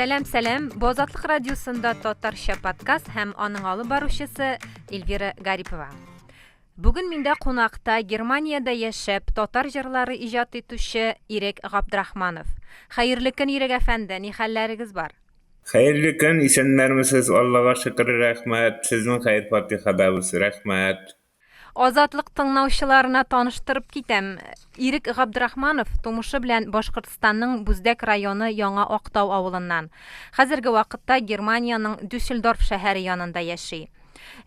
Сәлам, сәлам. Бу Азатлык радиосында татарча подкаст һәм аның алып баручысы Эльвира Гарипова. Бүген миндә кунакта Германиядә яшәп, татар җырлары иҗат итүче Ирек Габдрахманов. Хәерле көн, Ирек әфәнде, ни хәлләрегез бар? Хәерле көн, исәннәрмесез, Аллага шөкер, рәхмәт, сезнең хәер-фатихадабыз, рәхмәт. Азатлык тыңлаучыларына таныштырып китәм. Ирек Габдрахманов тумышы белән Башкортстанның Бүздәк районы Яңа Актау авылыннан. Хәзерге вакытта Германиянең Дюссельдорф шәһәре янында яши.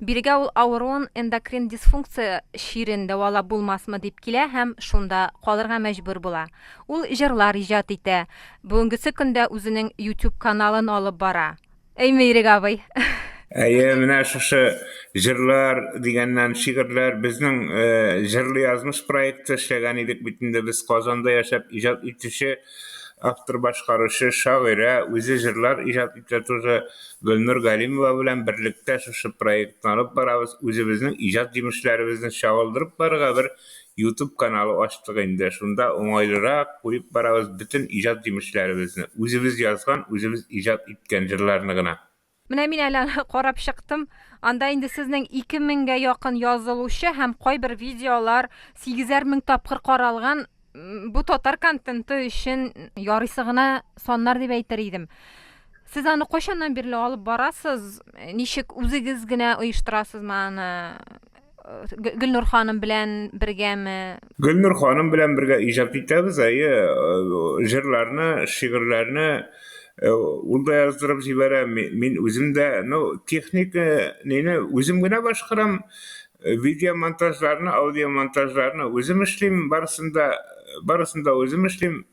Бирегә ул авыруын эндокрин дисфункция чирен дәвалап булмасмы дип килә һәм шунда калырга мәҗбүр була. Ул җырлар иҗат итә. Бүгенгесе көндә үзенең YouTube каналын алып бара. Әйме, Ирек абый. Әйе, менә шушы җырлар дигәннән шигырьләр безнең э, җырлы язмыш проекты эшләгән идек бит инде без Казанда яшәп иҗат итүче автор башкаручы шагыйрә үзе җырлар иҗат итә тоже Гөлнур Галимова белән берлектә шушы проектны алып барабыз. Үзебезнең иҗат җимешләребезне чагылдырып барырга бер YouTube каналы ачтык инде. Шунда уңайлырак куеп барабыз бөтен иҗат җимешләребезне. Үзебез язган, үзебез иҗат иткән җырларны гына. Менә мин әле аны карап чыктым. Анда инде сезнең 2000 гә якын язылучы һәм кайбер видеолар сигезәр мең тапкыр каралган. Бу татар контенты өчен ярыйсы гына саннар дип әйтер идем. Сез аны кайчаннан бирле алып барасыз? Ничек үзегез генә оештырасызмы аны? Гөлнур ханым белән бергәме? Гөлнур ханым белән бергә иҗат итәбез, әйе, җырларны, шигырьләрне ул да яздырып җибәрә, мин үзем дә, ну, техника нине үзем генә башкарам, видеомонтажларны, аудиомонтажларны үзем эшлим, барысын да, барысын да үзем эшлим.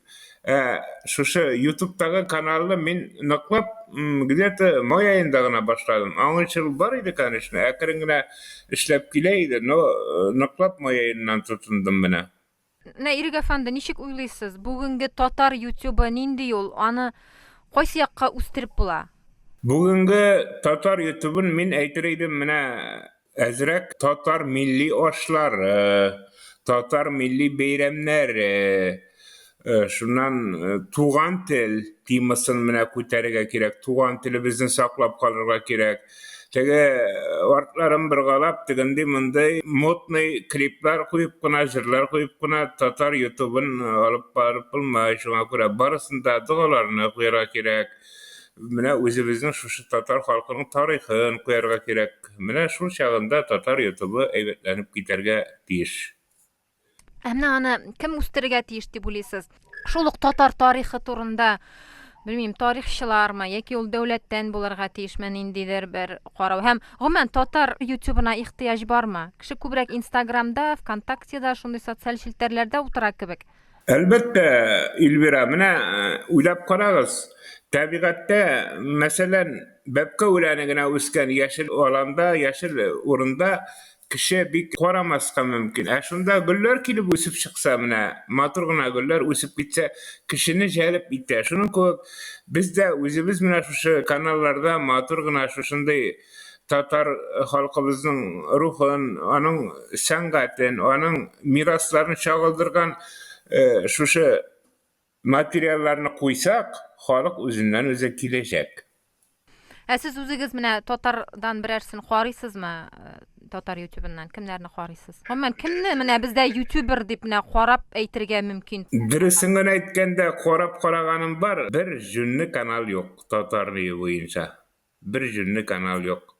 Ә шушы YouTube'тагы каналны мин ныклап где-то май аенда гына башладым. Аңынчы ул бар иде, конечно, әкрен генә эшләп килә иде, но э, ныклап май аеннан тотындым менә. Менә Ирек әфәнде, ничек уйлыйсыз, бүгенге татар YouTube'ы нинди ул? Аны кайсы якка үстереп була? Бүгенге татар YouTube'ын мин әйтер идем, менә Әзрәк татар милли ашлары, татар милли бәйрәмнәре, э, шуннан э, туган тел темасын менә күтәрергә кирәк, туган телебезне саклап калырга кирәк. Теге э, артларын боргалап, тегенди мондый модный клиплар куеп кына, җырлар куеп кына татар ютубын алып барып булмай. Шуңа күрә барысын да догаларны куярга кирәк. Менә үзебезнең шушы татар халкының тарихын куярга кирәк. Менә шул чагында татар ютубы әйбәтләнеп китәргә тиеш. Ә менә аны кем үстерергә тиеш дип уйлыйсыз? Шул ук татар тарихы турында, белмим, тарихчылармы яки ул дәүләттән булырга тиешме ниндидер бер карау? Һәм гомумән татар ютубына ихтыяҗ бармы? Кеше күбрәк Инстаграмда, ВКонтактеда, шундый социаль челтәрләрдә утыра кебек. Әлбәттә, Эльвира, менә уйлап карагыз, табигатьтә, мәсәлән, бәбкә үләне генә үскән яшел аланда, яшел урында кеше бик карамаска мөмкин. Ә шунда гөлләр килеп үсеп чыкса, менә матур гына гөлләр үсеп китсә, кешене җәлеп итә. Шуның кебек без дә үзебез менә шушы каналларда матур гына шушындый татар халкыбызның рухын, аның сәнгатен, аның мирасларын чагылдырган э, шушы материалларны куйсак, халык үзеннән үзе киләчәк. Ә сез үзегез менә татардан берәрсен карыйсызмы? Э, татар ютубыннан кемнәрне карыйсыз? Гомумән, кемне менә бездә ютубер дип менә карап әйтергә мөмкин? Дөресен генә әйткәндә, карап караганым бар, бер җүнле канал юк татар буенча. Бер җүнле канал юк.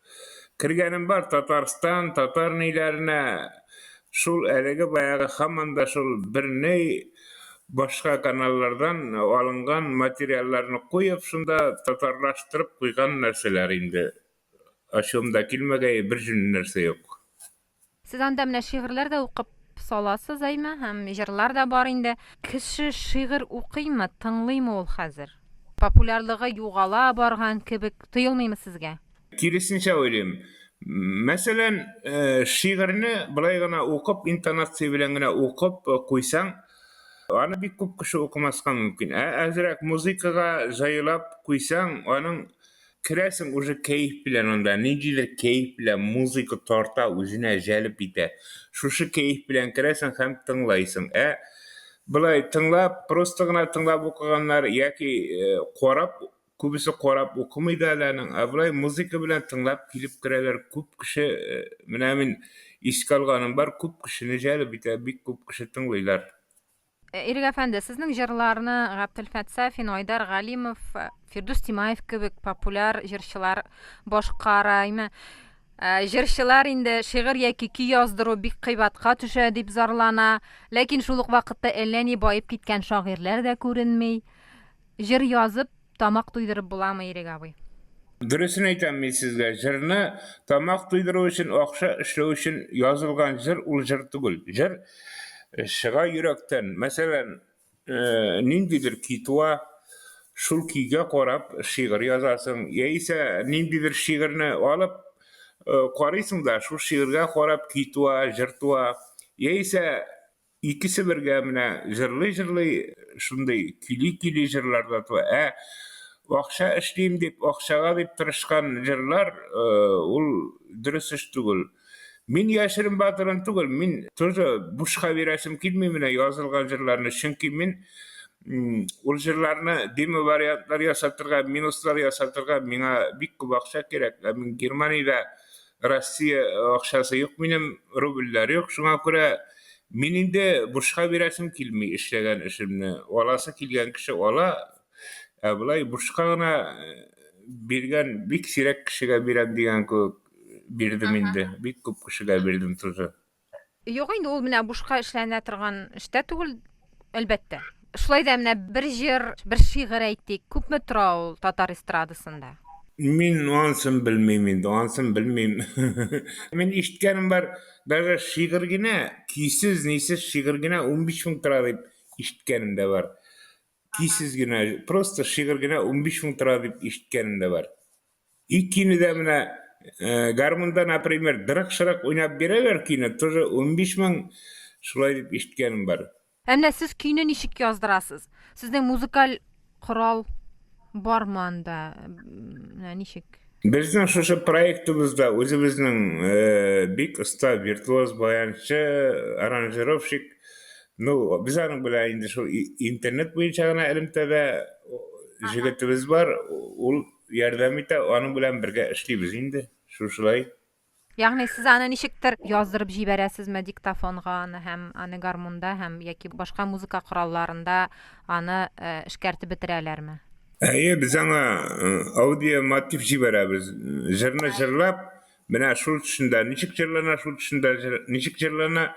Кергәнем бар Татарстан, татар ниләренә, шул әлеге баягы һаман да шул бер ни башка каналлардан алынган материалларны куеп, шунда татарлаштырып куйган нәрсәләр инде. Ачуым да килмәгәе, бер җүнле нәрсә юк. Сез анда менә шигырьләр дә укып саласыз, әйме? Һәм җырлар да бар инде. Кеше шигырь укыймы, тыңлыймы ул хәзер? Популярлыгы югала барган кебек тоелмыймы сезгә? Киресенчә уйлыйм. Мәсәлән, э, шигырьне болай гына укып, интонация белән генә укып э, куйсаң, аны бик күп кеше укымаска мөмкин. Ә әзрәк музыкага җайлап куйсаң, аның Керәсең уже кәеф белән анда, ниндидер кәеф белән музыка тарта, үзенә җәлеп итә. Шушы кәеф белән керәсең һәм тыңлайсың. Ә болай тыңлап, просто гына тыңлап укыганнар яки э, карап Күбесе карап укымый да әле аның. Ә болай музыка белән тыңлап килеп керәләр. Күп кеше, менә мин искә алганым бар, күп кешене җәлеп итә, бик күп кеше тыңлыйлар. Ирек әфәнде, сезнең җырларны Габделфәт Сафин, Айдар Галимов, Фирдүс Тимаев кебек популяр җырчылар башкара. Әйме, җырчылар инде шигырь яки көй яздыру бик кыйбатка төшә дип зарлана. Ләкин шул ук вакытта әллә ни баеп киткән шагыйрьләр дә күренми. Җыр язып, тамак туйдырып буламы, Ирек абый? Дөресен әйтәм мин сезгә, җырны тамак туйдыру өчен, акча эшләү өчен язылган җыр ул җыр түгел. Җыр чыга йөрәктән. Мәсәлән, ниндидер көй туа, шул көйгә карап шигырь язасың, яисә ниндидер шигырьне алып карыйсың да, шул шигырьгә карап көй туа, җыр туа, яисә Икесе бергә менә җырлый-җырлый, шундый көйли-көйли җырлар да туа. Ә акча эшлим дип, акчага дип тырышкан җырлар, ул дөрес эш түгел. Мин яшерен батырын түгел, мин тоже бушка бирәсем килми менә язылган җырларны, чөнки мин ул җырларны демо вариантлар ясатырга, минуслар ясатырга миңа бик күп акча кирәк. Ә мин Германиядә Россия акчасы юк минем, рубльләр юк, шуңа күрә мин инде бушка бирәсем килми эшләгән эшемне. Аласы килгән кеше ала, ә болай бушка гына биргән бик сирәк кешегә бирәм дигән кебек бирдем инде. Бик күп кешегә бирдем тоже. Юк инде, ул менә бушка эшләнә торган эш тә түгел, әлбәттә. Шулай да менә бер җыр, бер шигырь әйтик, күпме тора ул татар эстрадасында? Мин анысын белмим инде, анысын белмим. Мин ишеткәнем бар, даже шигырь генә, көйсез, нисез шигырь генә 15 мең тора дип ишеткәнем дә бар. Көйсез генә, просто шигырь генә 15 мең тора дип ишеткәнем дә бар. И көйне дә менә гармунда, например, дырык-шырык уйнап бирәләр көйне, тоже 15 мең шулай дип ишеткәнем бар. Ә менә сез көйне ничек яздырасыз? Сезнең музыкаль корал бармы анда? Менә ничек? Безнең шушы проектыбызда үзебезнең бик оста виртуоз баянчы, аранжировщик, ну, без аның белән инде шул интернет буенча гына элемтәдә җегетебез бар, ул ярдәм итә, аның белән бергә эшлибез инде, шушылай. Ягъни сез аны ничектер яздырып җибәрәсезме диктофонга аны һәм аны гармунда һәм яки башка музыка коралларында аны эшкәртеп бетерәләрме? Әйе, без аңа аудио мотив җибәрәбез. Җырны җырлап, менә шул төшендә ничек җырлана, шул төшендә ничек җырлана,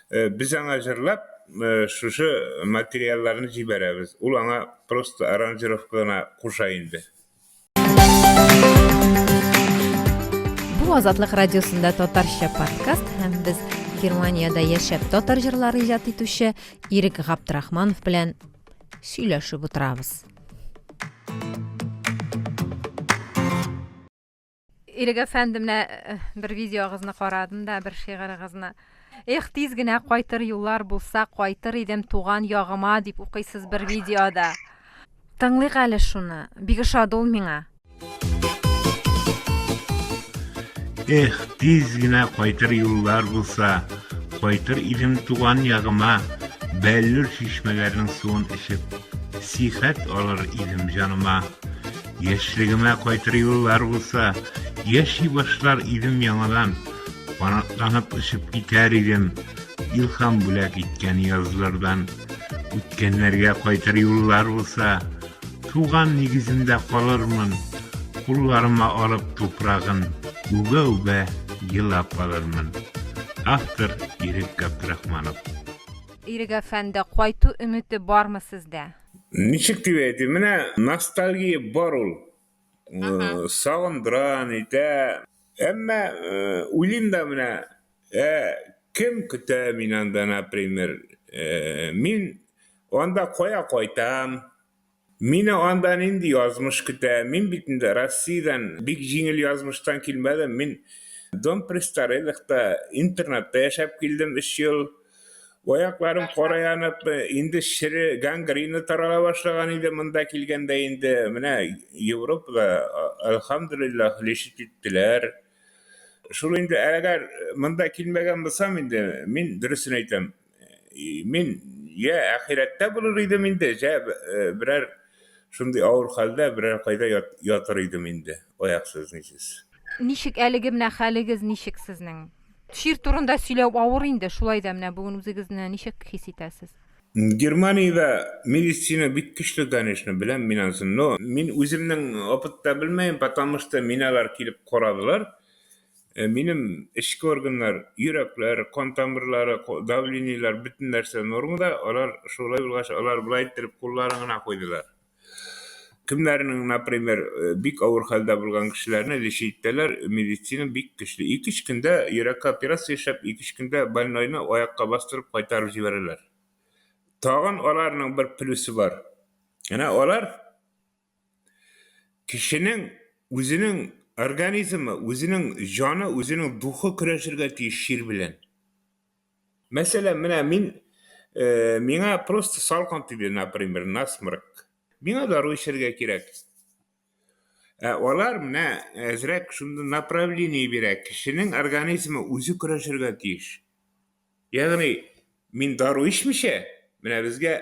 без аңа җырлап, шушы материалларны җибәрәбез. Ул аңа просто аранжировка гына куша инде. Бу Азатлык радиосында татарча подкаст һәм без Германиядә яшәп татар җырлары иҗат итүче Ирек Габдрахманов белән сөйләшеп утырабыз. Ирек әфәнде, менә бер видеогызны карадым да, бер шигырыгызны. Эх, тиз генә кайтыр юллар булса, кайтыр идем туган ягыма, дип укыйсыз бер видеода. Тыңлыйк әле шуны. Бик ошады ул миңа. Эх, тиз генә кайтыр юллар булса, кайтыр идем туган ягыма, бәллүр чишмәләрнең суын эчеп, сихәт алыр идем җаныма. Яшьлегемә кайтыр юллар булса, яши башлар идем яңадан. Канатланып очып китәр идем, илһам бүләк иткән язлардан. Үткәннәргә кайтыр юллар булса, туган нигеземдә калырмын. Кулларыма алып туфрагын, үбә-үбә елап алырмын. Автор Ирек Габдрахманов. Ирек әфәнде, кайту өмете бармы сездә? Ничек дип әйтим, менә ностальгия бар ул. Сагындыра, нитә. Әмма уйлыйм да менә, ә кем көтә мин анда, например, мин анда кая кайтам? Мине анда нинди язмыш көтә? Мин бит инде Россиядән бик җиңел язмыштан килмәдем. Мин дом престарелыхта, интернатта яшәп килдем өч ел. Аякларым кара янып, инде шире гангрена тарала башлаган иде монда килгәндә инде. Менә Европада, әлхәмдүлилләһ, лечить иттеләр. Шул инде әгәр монда килмәгән булсам инде, мин дөресен әйтәм, мин я әхирәттә булыр идем инде, я берәр Шундый авыр хәлдә берәр кайда ятыр идем инде, аяксыз, нисез. Ничек әлеге менә хәлегез ничек сезнең? Чир турында сөйләү авыр инде, шулай да менә бүген үзегезне ничек хис итәсез? Германиядә медицина бик көчле, конечно, беләм мин анысын, но мин үземнең опытта белмәем, потому что мине алар килеп карадылар. Минем эчке органнар, йөрәкләр, кан тамырлары, давлениеләр, бөтен нәрсә нормада, алар шулай булгач, алар болай иттереп кулларын гына куйдылар. Кемнәрнең, например, бик авыр хәлдә булган кешеләрне лечить итәләр, медицина бик көчле. Ике-өч көндә йөрәккә операция эшләп, ике-өч көндә больнойны аякка бастырып кайтарып җибәрәләр. Тагын аларның бер плюсы бар. Әнә алар кешенең үзенең организмы, үзенең җаны, үзенең духы көрәшергә тиеш чир белән. Мәсәлән, менә мин миңа просто салкын тиде, например, насморк. Миңа дару эчәргә кирәк. Ә алар менә әзрәк шундый направление бирә. Кешенең организмы үзе көрәшергә тиеш. Ягъни мин дару эчмичә, менә безгә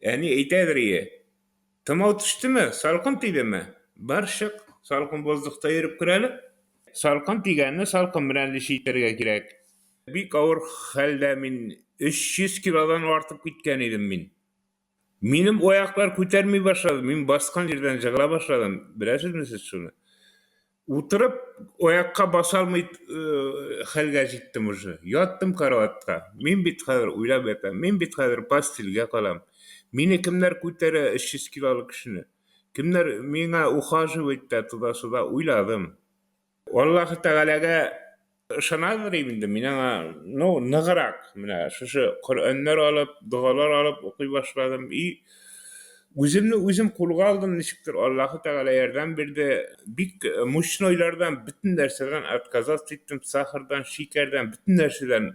әни әйтәдер ие. Томау төштеме, салкын тидеме? Бар чык, салкын воздухта йөреп кер әле. Салкын тигәнне салкын белән лечить итәргә кирәк. Бик авыр хәлдә мин 300 килодан артып киткән идем мин. Минем аяклар күтәрми башлады, мин баскан җирдән җыгыла башладым. Беләсезме сез шуны? Утырып, аякка баса алмый хәлгә җиттем уже. Яттым караватка. Мин бит хәзер уйлап ятам. Мин бит хәзер постельгә калам. Мине кемнәр күтәрә 300 килолы кешене? Кемнәр миңа ухаживать итә туда-сюда уйладым. Аллаһы Тәгаләгә ышанадыр инде, мин аңа, ну, ныграк, менә шушы Коръәннәр алып, догалар алып укый башладым. И үземне үзем кулга алдым, ничектер Аллаһы Тәгалә ярдәм бирде. Бик мучнойлардан, бөтен нәрсәдән отказаться иттем, сахардан, шикәрдән, бөтен нәрсәдән,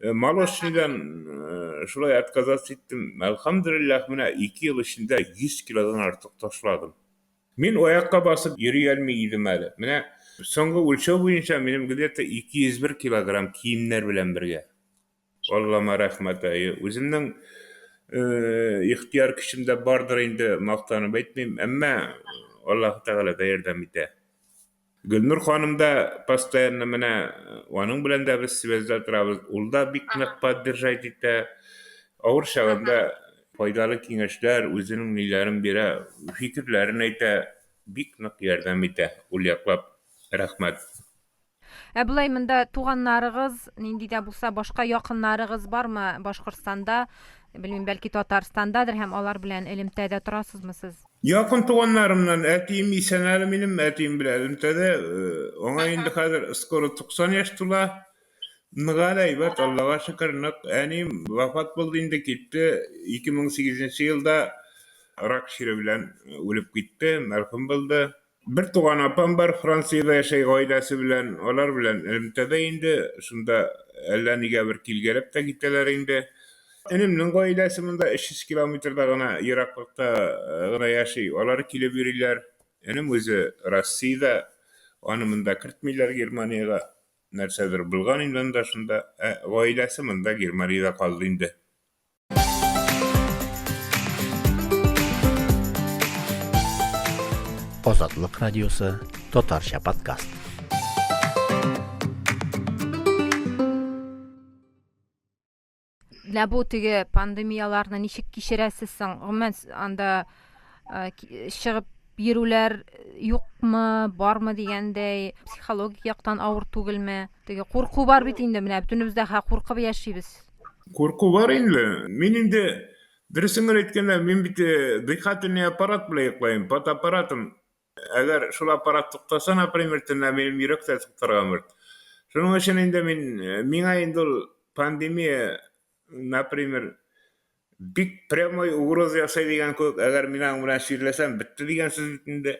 молочныйдан шулай отказаться иттем. Әлхәмдүлилләһ, менә 2 ел эчендә 100 килодан артык ташладым. Мин аякка басып йөри алмый идем әле. Менә соңгы үлчәү буенча минем где-то 201 килограмм киемнәр белән бергә. Аллама рәхмәт, әйе. Үземнең ихтыяр көчем дә бардыр инде, мактанып әйтмим, әмма Аллаһы Тәгалә дә ярдәм итә. Гөлнур ханым да постоянно менә аның белән дә без связьда торабыз. Ул да бик нык поддержать итә. Авыр чагында файдалы киңәшләр, үзенең ниләрен бирә, фикерләрен әйтә, бик нык ярдәм итә ул яклап. Рәхмәт. Ә болай монда туганнарыгыз, нинди дә булса башка якыннарыгыз бармы Башкортстанда? Белмим, бәлки Татарстандадыр һәм алар белән элемтәдә торасызмы сез? Якын туганнарымнан әтием исән әле минем, әтием белән элемтәдә. Аңа инде хәзер скоро 90 яшь тула. Нык әле әйбәт, Аллага шөкер, нык. Әнием вафат булды инде, китте. 2008 елда рак чире белән үлеп китте, мәрхүм булды. Бер туган апам бар, Франциядә яшәй гаиләсе белән. Алар белән элемтәдә инде. Шунда әллә нигә бер килгәләп тә китәләр инде. Энемнең гаиләсе монда 300 километрда гына ераклыкта гына яши. Алар килеп йөриләр. Энем үзе Россиядә, аны монда кертмиләр Германиягә. Нәрсәдер булган инде анда шунда. Ә гаиләсе монда Германиядә калды инде. Азатлык радиосы татарча подкаст. Менә бу теге пандемияләрне ничек кичерәсез соң? Гомумән анда чыгып йөрүләр юкмы, бармы дигәндәй, психологик яктан авыр түгелме? Теге курку бар бит инде, менә бөтенебез дә куркып яшибез. Курку бар инде. Мин инде, дөресен генә әйткәндә, мин бит дыхательный аппарат белән йоклыйм, под аппаратом. Әгәр шул аппарат туктаса, например, төнлә минем йөрәк тә туктарга мөмкин. Шуның өчен инде мин, миңа инде ул пандемия, например, бик прямой угроза ясый дигән кебек, әгәр мин аның белән чирләсәм, бетте дигән сүз бит инде.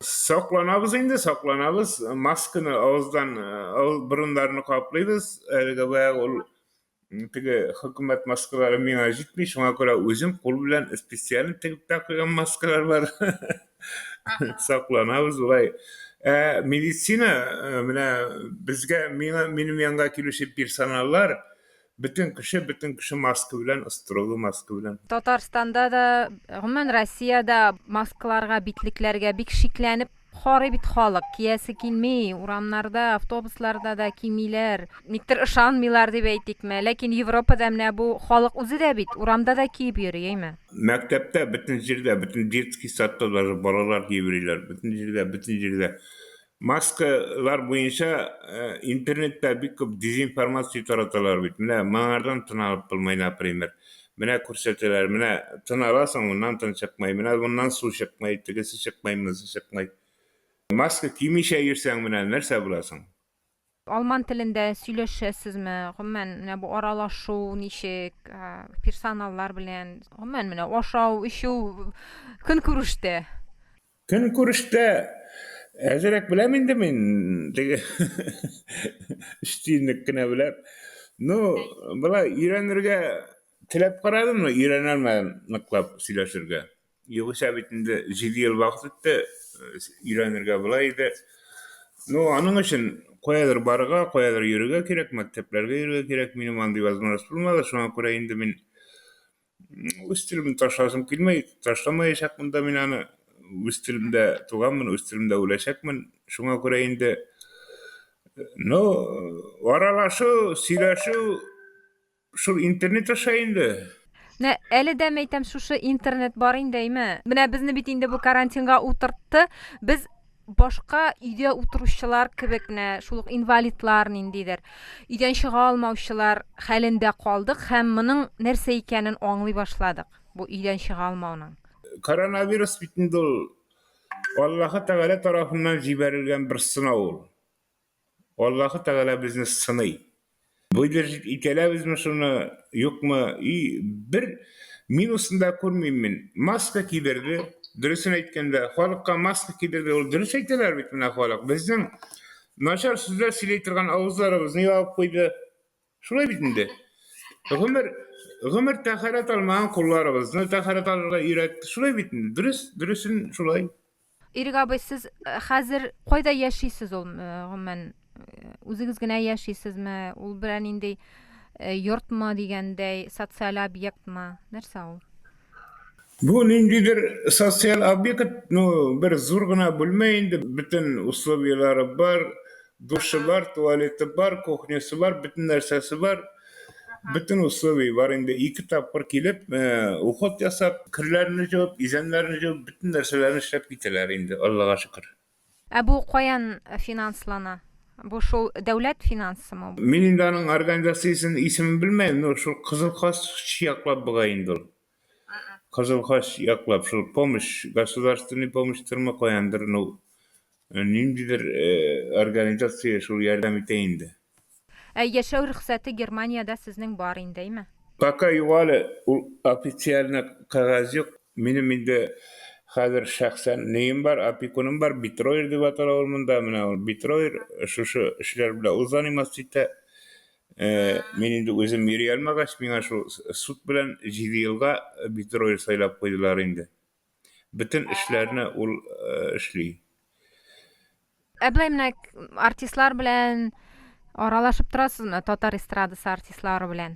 Сакланабыз инде, сакланабыз. Масканы авыздан, авыз борыннарны каплыйбыз. Әлеге баягы ул теге хөкүмәт маскалары миңа җитми, шуңа күрә үзем кул белән специально тегеп тә куйган маскалар бар. Сакланабыз болай. Ә медицина, менә безгә, миңа, минем янга килүче персоналлар. Бөтен кеше, бөтен кеше маска белән, строгий маска белән. Татарстанда да, гомумән Россиядә маскаларга, битлекләргә бик шикләнеп карый бит халык. Киясе килми, урамнарда, автобусларда да кимиләр. Никтер ышанмыйлар дип әйтикме. Ләкин Европада менә бу халык үзе дә бит урамда да киеп йөри, әйме? Мәктәптә, бөтен җирдә, бөтен детский садта даже балалар киеп йөриләр. Бөтен җирдә, бөтен җирдә. Маскалар буенча интернетта бик күп дезинформация тараталар бит. Менә моңардан тын алып булмый, например. Менә күрсәтәләр, менә тын аласың, моннан тын чыкмый, менә моннан су чыкмый, тегесе чыкмый, монысы чыкмый. Маска кимичә йөрсәң, менә нәрсә буласың? Алман телендә сөйләшәсезме? Гомумән, менә бу аралашу ничек, персоналлар белән? Гомумән, менә ашау, эчү, көнкүрештә. Көнкүрештә әзрәк беләм инде мин, теге өч тиенлек кенә беләм. Ну, болай өйрәнергә теләп карадым, но өйрәнә алмадым ныклап сөйләшергә. Югыйсә бит инде 7 ел вакыт үтте, өйрәнергә була иде. Ну, аның өчен каядыр барырга, каядыр йөрергә кирәк, мәктәпләргә йөрергә кирәк. Минем андый возможность булмады, шуңа күрә инде мин үз телемне ташласым килмәй, ташламаячакмын да мин аны. Үз телемдә туганмын, үз телемдә үләчәкмен. Шуңа күрә инде, ну, аралашу, сөйләшү Шул интернет аша инде. Менә әле дә мәйтәм шушы интернет бар инде, әйме? Менә безне бит инде бу карантинга утыртты. Без башка өйдә утыручылар кебек менә шул ук инвалидлар ниндидер, өйдән чыга алмаучылар хәлендә калдык һәм моның нәрсә икәнен аңлый башладык, бу өйдән чыга алмауның. Коронавирус бит инде ул Аллаһы Тәгалә тарафыннан җибәрелгән бер сынау ул. Аллаһы Тәгалә безне сыный. Выдержать итәләбезме шуны, юкмы? И бер минусын да күрмим мин. Маска кидерде, дөресен әйткәндә, халыкка маска кидерде. Ул дөрес әйтәләр бит менә халык. Безнең начар сүзләр сөйли торган авызларыбызны ябып куйды. Шулай бит инде. Гомер гомер тәһарәт алмаган кулларыбызны тәһарәт алырга өйрәтте. Шулай бит инде. Дөрес, дөресен шулай. Ирек абый, сез э, хәзер кайда яшисез ул, э, гомумән, э, үзегез генә яшисезме? Ул берәр нинди йортмы дигәндәй, социаль объектмы? Нәрсә ул? Бу ниндидер социаль объект, ну, бер зур гына бүлмә инде, бөтен условияләре бар, душы бар, туалеты бар, кухнясы бар, бөтен нәрсәсе бар. Бөтен условия бар инде. Ике тапкыр килеп, уход ясап, керләрне җуып, изәннәрне җуып, бөтен нәрсәләрне эшләп китәләр инде, Аллага шөкер. Ә бу каян финанслана? Бу шул дәүләт финансымы? Мин инде аның организациясен исемен белмәйм, но шул Кызыл Хач яклап бугай инде ул. Кызыл Хач яклап, шул помощь, государственный помощьтырмы каяндыр, ну, ниндидер организация шул ярдәм итә инде. Ә яшәү рөхсәте Германиядә сезнең бар инде, әйме? Пока юк әле, ул официально кәгазь юк. Минем инде хәзер шәхсән нием бар, опекуным бар, Битроер дип атала ул монда. Менә ул Битроер шушы эшләр белән ул заниматься итә. Мин инде үзем йөри алмагач, миңа шул суд белән 7 елга Битроер сайлап куйдылар инде. Бөтен эшләрне ул эшли. Ә болай менә артистлар белән аралашып торасызмы? Татар эстрадасы артистлары белән?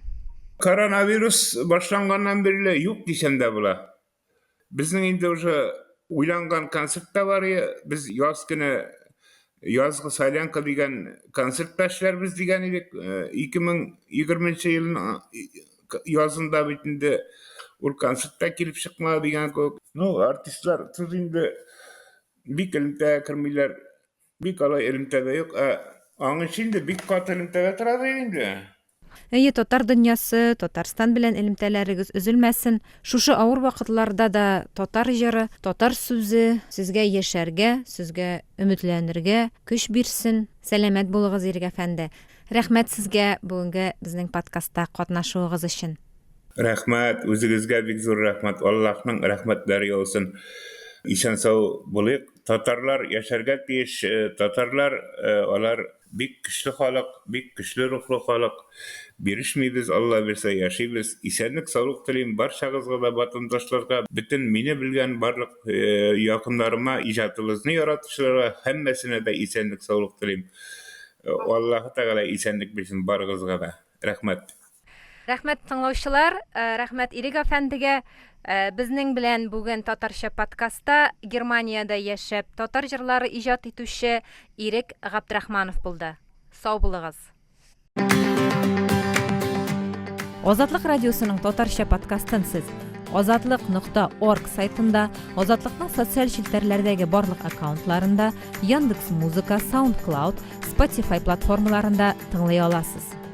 Коронавирус башланганнан бирле юк дисәм дә була. Безнең инде уже уйланган концерт та бар. Без яз көне язгы солянка дигән концерт та эшләрбез дигән идек. 2020 елның язында бит инде ул концерт та килеп чыкмады дигән кебек. Ну, артистлар тут инде бик элемтәгә кермиләр. Бик алай элемтәдә юк. Ә аңынчы инде бик каты элемтәдә тора инде. Әйе, татар дөньясы, Татарстан белән элемтәләрегез өзелмәсен. Шушы авыр вакытларда да татар җыры, татар сүзе сезгә яшәргә, сезгә өметләнергә көч бирсен. Сәламәт булыгыз, Ирек әфәнде. Рәхмәт сезгә бүгенге безнең подкастта катнашуыгыз өчен. Рәхмәт, үзегезгә бик зур рәхмәт. Аллаһның рәхмәтләре яусын. Исән-сау булыйк. Татарлар яшәргә тиеш. Татарлар алар бик көчле халык, бик көчле рухлы халык. Бирешмибез, Алла бирсә, яшибез. Исәнлек-саулык телим барчагызга да, ватандашларга, бөтен мине белгән барлык якыннарыма, иҗатыбызны яратучыларга, һәммәсенә дә исәнлек-саулык телим. Аллаһы Тәгалә исәнлек бирсен барыгызга да. Рәхмәт. Рәхмәт тыңлаучылар, э, рәхмәт Ирек әфәндегә. Э, безнең белән бүген татарча подкастта Германиядә яшәп татар җырлары иҗат итүче Ирек Габдрахманов булды. Сау булыгыз. Азатлык радиосының татарча подкастын сез азатлык нокта орг сайтында, Азатлыкның социаль челтәрләрдәге барлык аккаунтларында, Яндекс Музыка, SoundCloud, Spotify платформаларында тыңлый аласыз.